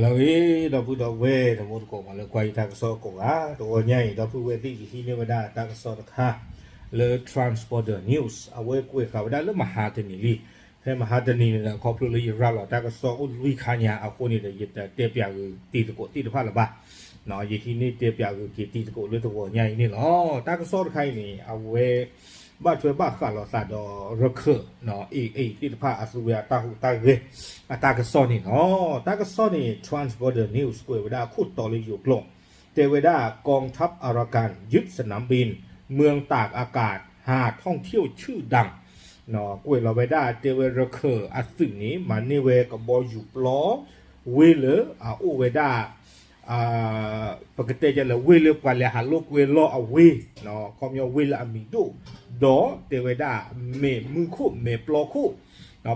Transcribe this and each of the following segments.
လၢအဂ့ၤ ဒီပုၢ်ဒီဝဲၢ် တံၤသကိးမးလၢကွၢ်ယတၢ်ကစီၣ်ကိးဂၤ, တဂီၤညါအံၤ ဒီပုၢ်ဝဲၢ်သ့ၣ် ယဟံးန့ၢ်ဝဲဒၣ်တၢ်ကစီၣ်တခါ လၢ Transborder News အဝဲကွဲးဃာ်ဝဲဒၣ်လၢမဟါတနံၤလံ. ဖဲမဟါတနံၤန့ၣ်ဒီး ခီဖျိလၢယရၤလီၤတၢ်ကစီၣ်အိၣ်လွံၢ်ခါညါအဃိန့ၣ်ဒီး ယတတဲပၠးဂ့ၤတံၤသကိးသ့ၣ်တဖၣ်လၢၤဘၣ်. ယဟံးန့ၢ်တဲပၠးဂ့ၤက့ၤတံၤသကိးလၢတဂီၤညါအံၤန့ၣ်လီၤ. တၢ်ကစီၣ်တခါအံၤန့ၣ် အဝဲ ဘၣ်ထွဲဘၣ်ဃးလိာ်သးဒီးရခၢၣ် AA သ့ၣ်တဖၣ်အသုဝဲအတၢ်ဟူးတၢ်ဂဲၤ အတၢ်ကစီၣ်န့ၣ်လီၤ. တၢ်ကစီၣ်န့ၣ် Transborder News ကွဲးဝဲဒၣ်အခိၣ်တီလၢယိၤကျိာ် တဲဝဲဒၣ် กองทัพอารากันยึดสนามบินเมืองตากอากาศ ห้าท่องเที่ยวชื่อดัง ကွဲးလီၤဝဲဒၣ် တဲဝဲရခၢၣ်အသုးန့ၣ် မၤန့ၢ်ဝဲကဘီယူၤပျီ ဝ့ၢ်လၢအအိၣ်ဝဲဒၣ် ပကတဲလၢဝ့ၢ်လၢပှၤလဲၤဟးလိာ်ကွဲလီၢ်အဝ့ၢ်, ခီပညီဝ့ၢ်လၢအမံၤဒိၣ်, ဒီးတဲဝဲဒၣ် မဲာ်မုၢ်ခိၣ်မဲာ်ပျီခိၣ်,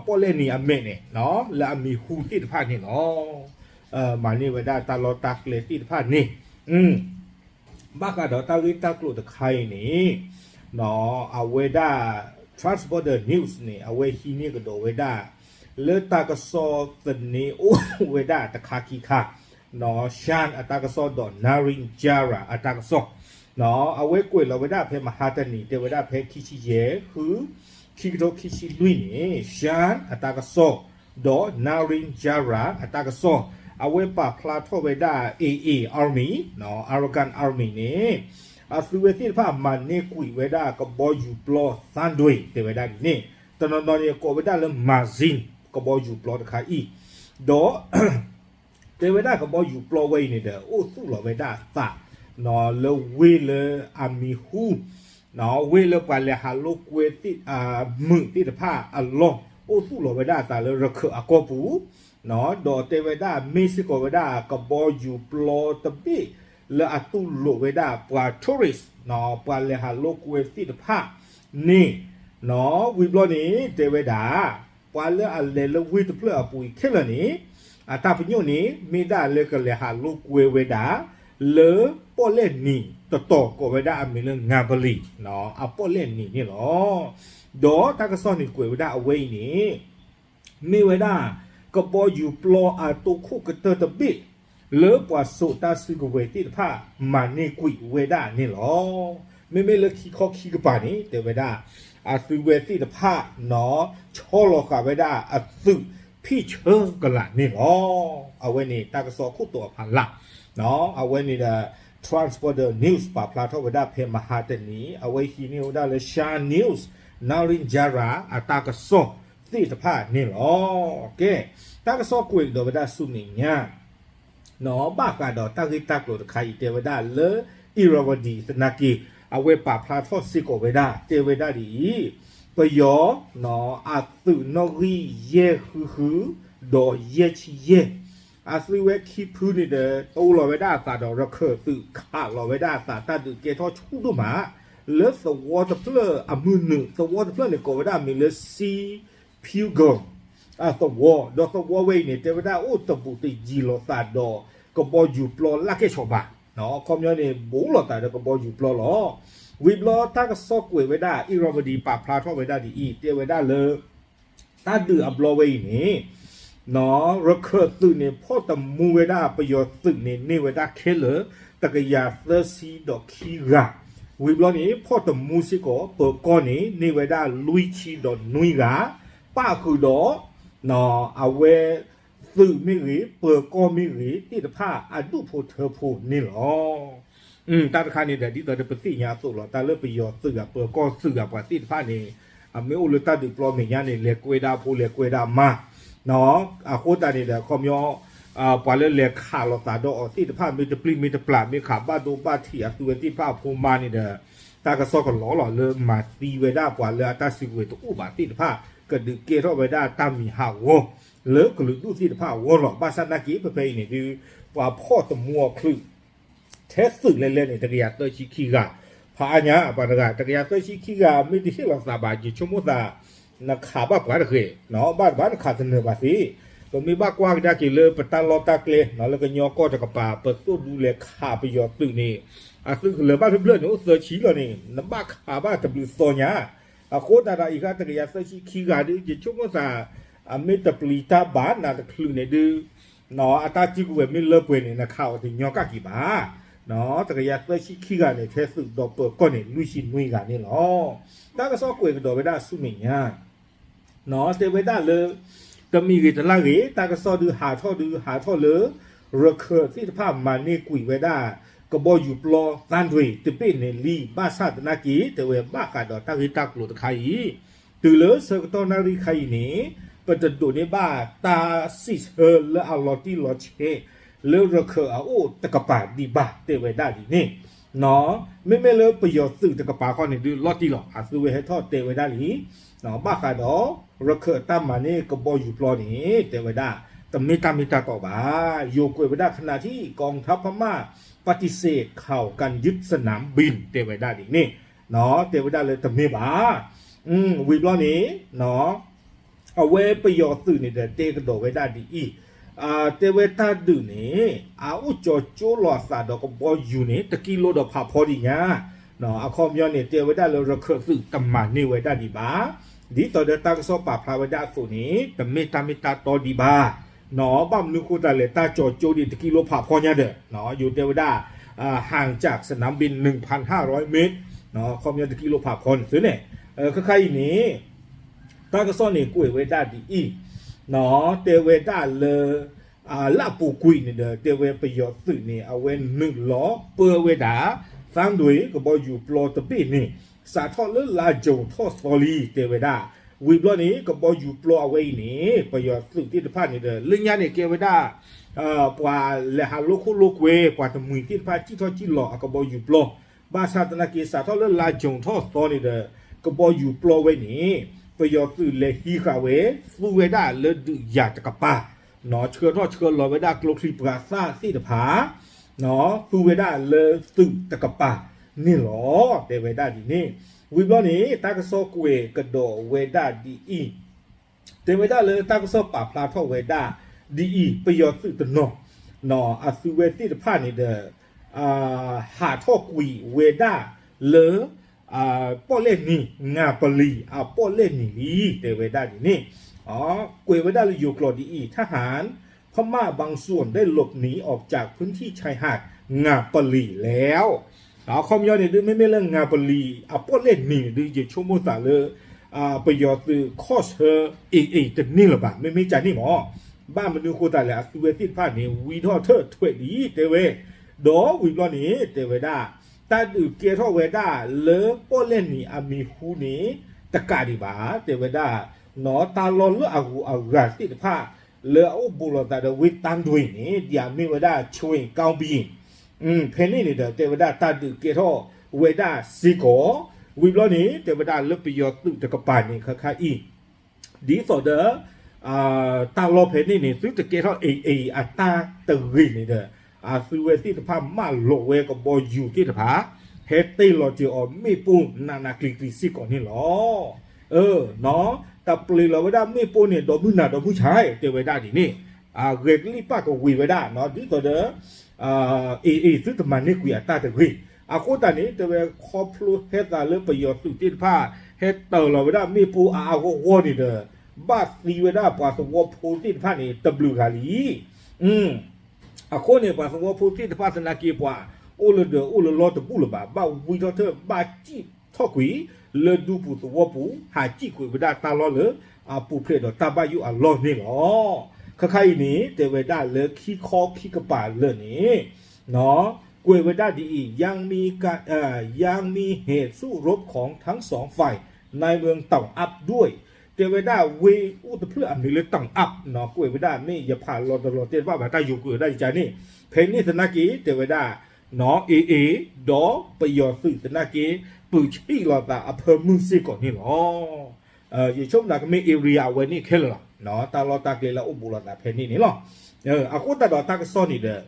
ပီၣ်လဲၣ်နံၤအမဲာ်န့ၣ် လၢအမံၤဟူသ့ၣ်တဖၣ်န့ၣ်လီၤ. မၤန့ၢ်ဝဲဒၣ်တၢ်လီၢ်တၢ်ကျဲသ့ၣ်တဖၣ်န့ၣ် ဘၣ်ဃးဒီးတၢ်ဂ့ၢ်တၢ်ကျိၤတခါအံၤန့ၣ် အဝဲဒၣ် Transborder News န့ၣ် အဝဲဟံးန့ၢ်ကဒီးဝဲဒၣ် လၢတၢ်ကစီၣ်သန့အိၣ်ဝဲဒၣ်တခါခံခါ Shan အတၢ်ကစီၣ်ဒီး Naren Jara အတၢ်ကစီၣ်, အဝဲကွဲးလီၤဝဲဒၣ်ဖဲမဟါတနံၤ တဲဝဲဒၣ်ဖဲခံဆံယဲၢ် ဃု ခံကထိခံဆံလွံၢ်န့ၣ် Shan အတၢ်ကစီၣ် ဒီး Naren Jara အတၢ်ကစီၣ်, အဝဲပာ်ဖျါထီၣ်ဝဲဒၣ် AA Army, Arakan Army န့ၣ် အသုဝဲသ့ၣ်တဖၣ်မၤန့ၢ်ကွံာ်ဝဲဒၣ်ကဘီယူၤပျီ သန်းတွေ တဲဝဲဒၣ်ဒ်န့ၣ်, တနီၤနီၤန့ၣ် ကိးဝဲဒၣ်လၢ Mazin ကဘီယူၤပျီတခါအံၤ, ဒီး တဲဝဲဒၣ်ကဘီယူၤပျီဝဲအံၤန့ၣ်ဒီး အိၣ်သူၣ်လီၤဝဲဒၣ်အသး လၢဝ့ၢ်လၢအမံၤဟူ ဝ့ၢ်လၢပှၤလဲၤဟးလိာ်ကွဲသ့ၣ် မုာ်သ့ၣ်တဖၣ်အလီၢ် အိၣ်သူၣ်လီၤဝဲဒၣ်အသးလၢရခၢၣ်အကီၢ်ပူၤ, ဒီးတဲဝဲဒၣ်မ့ၢ်စ့ၢ်ကီးဝဲဒၣ်ကဘီယူၤပျီတဘ့ၣ် လၢအတူၢ်လိာ်ဝဲဒၣ်ပှၤ tourist ပှၤလဲၤဟးလိာ်ကွဲသ့ၣ်တဖၣ်န့ၣ် ဝံၤဘျီန့ၣ် တဲဝဲဒၣ် ပှၤလၢအလဲၤလၢဝ့ၢ်တဖျၢၣ်အပူၤအံၤခဲလၢာ်န့ၣ် အတၢ်ပညိၣ်န့ၣ် မ့ၢ်ဒၣ်လၢကလဲၤဟးလိာ်ကွဲဝဲဒၣ် လၢပီၣ်လဲၣ်နံၤတတီၤကိးဝဲဒၣ်အမံၤလၢ Ngalbye အပီၣ်လဲၣ်နံၤန့ၣ်လီၤ. ဒီးတၢ်ကစီၣ်န့ၣ်ကွဲးဝဲဒၣ်အဝဲအံၤန့ၣ် မ့ၢ်ဝဲဒၣ် ကဘီယူၤပျီအတိခိၣ်ကတၢၢ်တဘ့ၣ် လၢပှၤစိာ်တၢ်စုကဝဲၤသ့ၣ်တဖၣ် မၤန့ၢ်ကွံာ်ဝဲဒၣ်န့ၣ်လီၤ. မ့မ့ၢ်လၢခံခီခံကပၤန့ၣ် တဲဝဲဒၣ် အသုဝဲသ့ၣ်တဖၣ် ဆီလီၤဃာ်ဝဲဒၣ်အသုး ဖံၣ်ဆၢကလးန့ၣ်လီၤ. အဝဲန့ၣ်တၢ်ကစီၣ်ခိၣ်တီအဖီလာ် အဝဲန့ၣ်ဒီး Transborder News ပာ်ဖျါထီၣ်ဝဲဒၣ်ဖဲမဟါတနံၤ အဝဲဟံးန့ၢ်ဝဲဒၣ်လၢ Shan News Naren Jara အတၢ်ကစီၣ်သ့ၣ်တဖၣ်န့ၣ်လီၤ. ကဲ တၢ်ကစီၣ်ကွဲးကဒီးဝဲဒၣ်ဆူမဲာ်ညါ ဘၣ်ဃးဒီးတၢ်ဂ့ၢ်တၢ်ကျိၤတခါအံၤ တဲဝဲဒၣ်လၢ Irrawaddy သနာ်က့ အဝဲပာ်ဖျါထီၣ်စ့ၢ်ကီးဝဲဒၣ် တဲဝဲဒၣ်ဒ်အံၤ, ပယီၤ အသုးနီၣ်ဂံၢ်ယဲၢ်ဃုဃု ဒီးယဲၢ်ဆံယဲၢ် အသုဝဲခံဖုန့ၣ်ဒီး တိလီၤဝဲဒၣ်အသးဒီးရခၢၣ်သုး ခးလီၤဝဲဒၣ်အသး တၢ်ဒုးကဲထီၣ်ဆူၣ်ဒိၣ်မး လၢသဝီတဖျၢၣ်အမုၢ်နုာ် သဝီတဖျၢၣ်န့ၣ် ကိးဝဲဒၣ်အမံၤလၢ Sea Pyeonggan အသဝီ ဒီးသဝီဝဲအံၤန့ၣ် တဲဝဲဒၣ်အိၣ်တဘူးတယံၤလိာ်သးဒီး ကဘီယူၤပျီလၢ်ကဲၣ်ဆိးဘၣ် အခီပညီန့ၣ် ဘူးလိာ်သးဒီးကဘီယူၤပျီလီၤ. ဝံၤဘျီတၢ်ကစီၣ်ကွဲးဝဲဒၣ် Irrawaddy ပာ်ဖျါထီၣ်ဝဲဒၣ်ဒ်အံၤ တဲဝဲဒၣ်လၢ တၢ်ဒုးအဘျီဝဲအံၤန့ၣ် ရခၢၣ်သုးန့ၣ် ဖီၣ်တမူဝဲဒၣ်ပယီၤသုးန့ၣ် န့ၢ်ဝဲဒၣ်ခဲလၢာ် တကယၤသၢဆံဒီးခံဂၤ, ဝံၤဘျီန့ၣ် ဖီၣ်တမူစ့ၢ်ကီး ပၢၤကီၢ်န့ၣ် န့ၢ်ဝဲဒၣ်လွံၢ်ဆံဒီးနွံဂၤ, ပၣ်ဃုာ်ဒီး အဝဲ သုးမ့ၢ်ဂ့ၤ ပၢၤကီၢ်မ့ၢ်ဂ့ၤ သ့ၣ်တဖၣ်အဒူၣ်ဖိထၢဖိန့ၣ်လီၤ. တၢ်တခါန့ၣ်ဒီး ဒ်သိးဒီးပသ့ၣ်ညါအသိးလီၤ တၢ်လၢပယီၤသုးဧါ ပၢၤကီၢ်သုးဧါ ပှၤသ့ၣ်တဖၣ်န့ၣ် အမ့ၢ်အိၣ်လၢတၢ်ဒုးပျီမဲာ်ညါန့ၣ် လဲၤကွဲဒၣ်ဖိလဲၤကွဲဒၣ်မါ အဃိသတးန့ၣ်ဒီး အခီပညီ ပှၤလၢလဲၤခးလိာ်သးဒီးအီၤသ့ၣ်တဖၣ် မ့ၢ်တပျံၤမ့ၢ်တပျၢ် မ့ၢ်ခးဘၣ်ဒိဘၣ်ထံးအသုဝဲသ့ၣ်တဖၣ်အဖိမါန့ၣ်ဒီး တၢ်ကစီၣ်ကလီလီၤလၢမၤသံဝဲဒၣ်ပှၤလၢအတၢ်စုကဝဲၤတအိၣ်ဘၣ်သ့ၣ်တဖၣ် ကဒုးကဲထီၣ်ဝဲဒၣ်တၢ်မံၤဟးဂီၤ လၢကလုာ်ဒူၣ်သ့ၣ်တဖၣ်အဂီၢ်လီၤ. ဘၣ်ဆၣ်နာ်က့ ဖဲဖဲအံၤန့ၣ်ဒုး ပှၤဖီၣ်တမူအီၤချုး ထဲသုးလဲၤလဲၤန့ၣ် တကယၤသၢဆံခံဂၤ, ဖးအါညါ ပှၤတဂၤ တကယၤသၢဆံခံဂၤ မ့ၢ်တဟ့ၣ်လီၤသးဘၣ် ယဆိကမိၣ်သး နခးဘၣ်ပှၤတဂ့ၤ, ဘၣ်တဘၣ်နခးတနၢၤဘၣ်သ့, ပမ့ၢ်ဘၣ်ကွၢ်ကဒါက့ၤလၢပတၢ်လီၢ်တၢ်ကျဲ လၢကညီကီၢ်တကပၤ ပသိၣ်ဒူလဲၤခးပယီၤသုးန့ၣ် အသုးကလၢၤဘၣ်ဖျၢၣ်ဖျၢၣ်န့ၣ် အိၣ်သၢဆံလီၤန့ၣ် နဘၣ်ခးဘၣ်တဘျုးသီညါ, အဃိသတးဒီးအံၤဃါတကယၤသၢဆံခံဂၤဒုး ယဆိကမိၣ်သး အမ့ၢ်တပျံၤတၢ်ဘၣ်နးတချုးန့ၣ်ဒုး အတၢ်စုကဝဲၤမ့ၢ်လၢပှဲၤန့ၣ် နခးအီၤတညီကၣ်က့ၤဘၣ်. တကယၤသၢဆံခံဂၤန့ၣ် ထဲသုးဒီးပၢၤကီၢ်န့ၣ် လွံၢ်ဆံနွံဂၤန့ၣ်လီၤ. တၢ်ကစီၣ်ကွဲးကဒီးဝဲဒၣ်ဆူမဲာ်ညါ တဲဝဲဒၣ်လၢ တမံၤဂ့ၤတလါဂ့ၤ တၢ်ကစီၣ်ဒုးဟးထီၣ်ဒုးဟးထီၣ်လၢ ရခၢၣ်သ့ၣ်တဖၣ်မၤန့ၢ်ကွံာ်ဝဲဒၣ် ကဘီယူၤပျီသၣ်ဒွံၣ်တဘ့ၣ်န့ၣ်လံ ဘၣ်ဆၣ်သနာ်က့ တဲဝဲဘၣ်ဃးဒီးတၢ်ဂ့ၢ်တၢ်ကျိၤတခါအံၤ တုၤလၢဆၢကတီၢ်နၣ်ရံၣ်ခါအံၤန့ၣ် ပတဒိးန့ၢ်ဘၣ်တၢ်စံးဆၢလၢအလီၤတံၢ်လီၤဆဲး လၢရခၢၣ်အအိၣ်တကပၤဒံးဘၣ် တဲဝဲဒၣ်ဒ်န့ၣ် မ့မ့ၢ်လၢပယီၤသုးတကပၤခီန့ၣ်ဒုးလီၤတံၢ်လီၤ အသုဝဲဟဲထီၣ်တဲဝဲဒၣ်လံ ဘၣ်ဃးဒီး ရခၢၣ်တၢ်မၤန့ၢ်ကဘီယူၤပျီန့ၣ် တဲဝဲဒၣ် တမ့ၢ်တၢ်မ့ၢ်တၢ်တီဘၣ်. ယိၤကွဲးဝဲဒၣ် ขณะที่กองทัพพม่าปฏิเสธข่าวการยึดสนามบิน တဲဝဲဒၣ်ဒ်န့ၣ် တဲဝဲဒၣ်လၢတမ့ၢ်ဘၣ်. ဝံၤဘျီန့ၣ် အဝဲပယီၤသုးန့ၣ်ဒီးတဲကဒီးဝဲဒၣ်ဒ်အံၤ, တဲဝဲတၢ်ဒုးန့ၣ် အအိၣ်ကၠီၤကၠိလီၤအသးဒီးကဘီယူၤန့ၣ် တကံလိဒီးဖးဖီဒံးညါ, အခီပညီန့ၣ် တဲဝဲဒၣ်လၢရခၢၣ်သုးတမၤန့ၢ်ဝဲဒၣ်ဒံးဘၣ်, ဒ်သိးဒီးတၢ်ကစီၣ်ပာ်ဖျါဝဲဒၣ်အသိးန့ၣ် တမ့ၢ်တၢ်မ့ၢ်တၢ်တီဒံးဘၣ်, ဘၣ်မနုၤဃိသတးလဲၣ် တၢ်ကၠီၤကၠိဒံးတကံလိဖးဖီညါဒီး ယိၤတဲဝဲဒၣ် ห่างจากสนามบิน หนึ่งพันห้าร้อยเมตร အခီပညီတကံလိဖးဖီန့ၣ်သုန့ၣ်, ခဲခါအံၤန့ၣ် တၢ်ကစီၣ်န့ၣ်ကွဲးဝဲဒၣ်ဒ်အံၤ, တဲဝဲဒၣ်လၢ လၢအပူၤကွံာ်န့ၣ်ဒီး တဲဝဲပယီၤသုးန့ၣ် အဝဲနုာ်လီၤပၢဝဲဒၣ် သၣ်ဒွံၣ်ကဘီယူၤပျီတဘ့ၣ်န့ၣ် စးထီၣ်လၢလါကၠိၤထီၣ်သီလံ တဲဝဲဒၣ်, ဝံၤဘျီန့ၣ် ကဘီယူၤပျီအဝဲအံၤန့ၣ် ပယီၤသုးသ့ၣ်တဖၣ်န့ၣ်ဒီး လၢညါန့ၣ်ကဲဝဲဒၣ် ပှၤလဲၤဟးလိာ်ခိၣ်လိာ်ကွဲ ပှၤတမှံၤသ့ၣ်တဖၣ်စံၣ်ထီၣ်စံၣ်လီၤအကဘီယူၤပျီ, ဘၣ်ဆၣ်သနာ်က့ စးထီၣ်လၢလါကၠိၤထီၣ်သီန့ၣ်ဒီး ကဘီယူၤပျီဝဲန့ၣ် ပယီၤသုးလဲၤဟံးဃာ်ဝဲ သူဝဲဒၣ်လၢဒုးယၤတကပၤ, ဆှၢထီၣ်ဆှၢလီၤဝဲဒၣ်ကျိချံမျိာ်သၣ်သ့ၣ်တဖၣ် သူဝဲဒၣ်လၢသုးတကပၤန့ၣ်လီၤ, တဲဝဲဒၣ်ဒ်န့ၣ်, ဝံၤဘျီန့ၣ် တၢ်ကစီၣ်ကွဲးကဒီးဝဲဒၣ်ဒ်အံၤ, တဲဝဲဒၣ်လၢတၢ်ကစီၣ်ပာ်ဖျါထီၣ်ဝဲဒၣ်ဒ်အံၤ, ပယီၤသုးတနီၤ အသုဝဲသ့ၣ်တဖၣ်န့ၣ်ဒီး ဟးထီၣ်ကွံာ်ဝဲဒၣ်လၢ ပီၣ်လဲၣ်နံၤ ငၤပလံၤ အပီၣ်လဲၣ်နံၤလံ တဲဝဲဒၣ်ဒ်န့ၣ်, ကွဲးဝဲဒၣ်လၢယိၤကျိာ်ဒ်အံၤ, ทหารพม่าบางส่วนได้หลบหนีออกจากพื้นที่ชายหาดงาปะหลีแล้ว အခီပညီန့ၣ်ဒုး မ့မ့ၢ်လၢ ငၤပလံၤ အပီၣ်လဲၣ်နံၤန့ၣ်ဒုး ယဆိကမိၣ်သးလၢ ပယီၤသုးခီၣ်ဆၢ အ့ၣ်အ့ၣ် တန့ၢ်လၢၤဘၣ်, မ့မ့ၢ်ကန့ၣ်မ့ၢ်, ဘၣ်မနုၤဃိသတးလဲၣ် အသုဝဲသ့ၣ်တဖၣ်န့ၣ် ဝံထီၣ်ထၢၣ်ထွဲးလံ တဲဝဲ, ဒီးဝံၤဘျီန့ၣ် တဲဝဲဒၣ် တၢ်ဒုးကဲထီၣ်ဝဲဒၣ်လၢပီၣ်လဲၣ်နံၤအမံၤဟူန့ၣ် တကးဒံးဘၣ် တဲဝဲဒၣ်, တၢ်လီၢ်လၢအဂုၤအဂၤသ့ၣ်တဖၣ် လၢအအိၣ်ဘူးလိာ်သးဒီးဝ့ၢ်သၣ်ဒွံၣ်န့ၣ် ဒ်အမ့ၢ်ဝဲဒၣ် ချွ့ၣ်ကီၣ်ဘံၣ် ဖဲန့ၣ်န့ၣ်ဒီး တဲဝဲဒၣ်တၢ်ဒုးကဲထီၣ်ဝဲဒၣ်စ့ၢ်ကီး, ဝံၤဘျီန့ၣ် တဲဝဲဒၣ်လၢပယီၤသုးတကပၤန့ၣ် ခဲခါအံၤ ဒ်သိးဒီး တၢ်လီၢ်ဖဲန့ၣ်န့ၣ် သုတကဲထီၣ်အ့ၣ်အ့ၣ်အတၢ်တဂ့ၤန့ၣ်ဒီး အသုဝဲသ့ၣ်တဖၣ်မၢလီၤဝဲကဘီယူၤသ့ၣ်တဖၣ် ဟဲတ့ၢ်လီၤစၢၤအီၤမ့ၣ်ပိၢ်နးနးကျံၤကျံၤစ့ၢ်ကီးန့ၣ်လီၤ. တပျ့ၤလီၤဝဲဒၣ်မ့ၣ်ပိၢ်န့ၣ် ဒီမုၢ်နၤဒီမုၢ်ဆါ တဲဝဲဒၣ်ဒ်န့ၣ်, အဂဲၤကလံၣ်ပၣ်ကဝံၤဝဲဒၣ် ဒ်သိးဒီး အ့ၣ်အ့ၣ် သုတမၤန့ၢ်ကွံာ်အတၢ်တဂ့ၤ, အဃိသတးန့ၣ် တဲဝဲခီဖျိဟဲသးလၢပယီၤသုးသ့ၣ်တဖၣ် ဟဲတၢၤလီၤဝဲဒၣ်မ့ၣ်ပိၢ်အါအါဂီၢ်ဂီၢ်န့ၣ်ဒီး ဘၣ်သံဝဲဒၣ်ပှၤသဝီဖိသ့ၣ်တဖၣ်န့ၣ် တဘျုးဂၤလံ. အဃိန့ၣ် ပှၤသဝီဖိသ့ၣ်တဖၣ်သနာ်က့ ပှၤအိၣ်လၢဒၢးအိၣ်လၢလီၢ်တဘူၣ်လၢၤဘၣ်, ဘၣ်ဝံထီၣ်ထၢၣ် ဘၣ်စံၣ်ထီၣ်ကွံာ် လၢဒူပူၤသဝီပူၤ ဟးစံၣ်ကွံာ်ဝဲဒၣ်တၢ်လီၢ်လၢ အပူၤဖျဲးဒီးတၢ်ဘၣ်ယိၣ်အလီၢ်န့ၣ်လီၤ. ခဲခါအံၤန့ၣ် တဲဝဲဒၣ်လၢခံခီခံကပၤလၢာ်န့ၣ် ကွဲးဝဲဒၣ်ဒ်အံၤ, ยังมีการ เอ่อ ยังมีเหตุสู้รบของทั้งสองฝ่ายในเมืองเต่าอับด้วย တဲဝဲဒၣ်ဝ့ၢ်အိၣ်တဖျၢၣ်အမံၤလၢ တောင်အပ် ကွဲးဝဲဒၣ် မ့ၢ်ယဖးလီၤတလီၤတဲာ်တဘၣ်ဘၣ် တၢ်ယိၤကွဲးဝဲဒၣ်ယကန့ၣ်, ဖဲန့ၣ်သနာ်က့ တဲဝဲဒၣ် AA ဒီးပယီၤသုးသနာ်က့ ပုၢ်ဆံၣ်လိာ်သးအဖၢမုၢ်စ့ၢ်ကီးန့ၣ်လီၤ. ယဆိကမိၣ်ကမ့ၢ် area အဝဲန့ၣ်ခဲလၢာ်လီၤ. တၢ်လီၢ်တၢ်ကျဲလၢအအိၣ်ဘူးလိာ်သးဖဲန့ၣ်န့ၣ်လီၤ. အဃိသတးဒီးတၢ်ကစီၣ်န့ၣ်ဒီး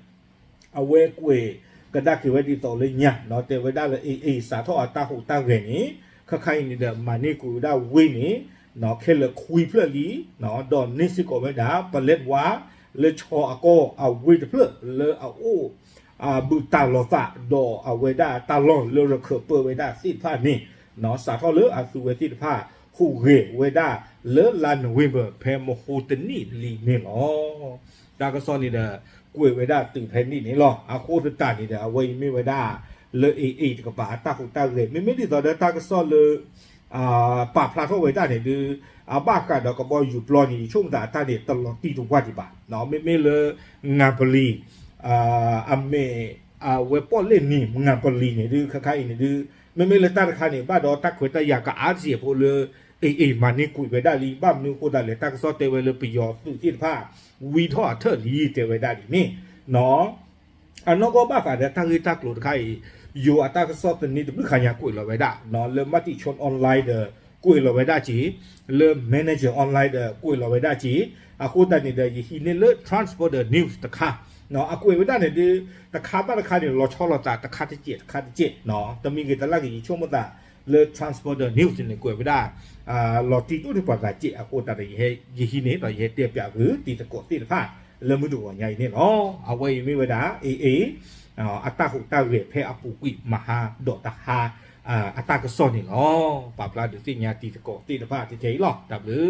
အဝဲကွဲးကဒါက့ၤဝဲဒ်သိးလၢညါ တဲဝဲဒၣ်လၢ AA စးထီၣ်အတၢ်ဟူးတၢ်ဂဲၤန့ၣ် ခဲခါအံၤန့ၣ်ဒီး မၤန့ၢ်ကွံာ်ဝဲဒၣ်ဝ့ၢ်န့ၣ် ခဲလၢာ်ခွံဖျၢၣ်လံ, ဒီးန့ၢ်စ့ၢ်ကီးဝဲဒၣ် ပလဲးဝါ လၢဆီအကီၢ်အဝ့ၢ်တဖျၢၣ်လၢအအိၣ် ဘုးတၢ်လီၤသး ဒီးအဝဲဒၣ်တၢ်လီၢ်လၢရခၢၣ်ပၢဝဲဒၣ်သ့ၣ်တဖၣ်န့ၣ် စးထီၣ်လၢအသုဝဲသ့ၣ်တဖၣ် ဟူးဂဲၤဝဲဒၣ်လၢလါနိၣ်ဝ့ဘၢၣ် ဖဲမဟိတနံၣ်လံန့ၣ်လီၤ. တၢ်ကစီၣ်န့ၣ်ဒီး ကွဲးဝဲဒၣ်တုၤဖဲန့ၣ်န့ၣ်လီၤ. အဃိသတးန့ၣ်ဒီး အဝဲအံၤမ့ၢ်ဝဲဒၣ် လၢ AA တကပၤအတၢ်ဟူးတၢ်ဂဲၤ မ့မ့ၢ်ဒ်သိးဒီးတၢ်ကစီၣ်လၢ ပာ်ဖျါထီၣ်ဝဲဒၣ်န့ၣ်ဒုး အဘၣ်ဃးဒီးကဘီယူၤပျီန့ၣ် ယဆိကမိၣ်သးအတၢ်န့ၣ် တလီၤတံၢ်တဝၢ်ဒံးဘၣ်. မ့မ့ၢ်လၢ ငပလီ အမဲာ် အဝဲပီၣ်လဲၣ်နံၤ ငပလီန့ၣ်ဒုး ခဲခါအံၤန့ၣ်ဒုး မ့မ့ၢ်လၢတၢ်တခါန့ၣ် ဘၣ်ဒီးတၢ်ခွဲးတၢ်ယာ်ကအါတစဲးဖိလၢ AA မၤန့ၢ်ကွံာ်ဝဲဒၣ်လံ. ဘၣ်မနုၤအဃိသတးလဲၣ် တၢ်ကစီၣ်တဲဝဲလၢပယီၤသုးသ့ၣ်တဖၣ် ဝံထီၣ်အထၢၣ်လံ တဲဝဲဒၣ်ဒ်န့ၣ် အနီၢ်ကီၢ်ဘၣ်ဃးဒီးတၢ်ဂ့ၢ်တၢ်ကျိၤတခါအံၤ ယိၤအတၢ်ကစီၣ်သန့တဘျုးခါညါကွဲးလီၤဝဲဒၣ် လၢ Matichon Online ဒီး ကွဲးလီၤဝဲဒၣ်က့ၤ, လၢ Manager Online ဒီး ကွဲးလီၤဝဲဒၣ်က့ၤ, အဃိသတးန့ၣ်ဒီး ယဟံးန့ၢ်လၢ Transporter News တခါ, အကွဲးဝဲဒၣ်န့ၣ်ဒုး တခါဘၣ်တခါန့ၣ် လီၤဆီလိာ်သးတခါတစဲးတခါတစဲး, တမံၤဂ့ၤတလါဂ့ၤ ယဆိကမိၣ်သးလၢ Transporter News န့ၣ် ကွဲးဝဲဒၣ် လီၤတံၢ်ဒိၣ်ထီၣ်ပှၤဂၤစဲး အဃိသတးဒီး ယဟံးန့ၢ်ဒီး ယဟဲတဲပၠးဃုာ်တံၤသကိးသ့ၣ်တဖၣ် လၢမုၢ်တဂီၤညါအံၤန့ၣ်လီၤ. အဝဲအံၤမ့ၢ်ဝဲဒၣ် AA အတၢ်ဟူးတၢ်ဂဲၤဖဲအပူၤကွံာ်မဟါဒီးတဟါ အတၢ်ကစီၣ်န့ၣ်လီၤ. ပာ်ဖျါဒုးသ့ၣ်ညါတံၤသကိးသ့ၣ်တဖၣ်ထဲအံၤလီၤ. တၢ်ဘျုး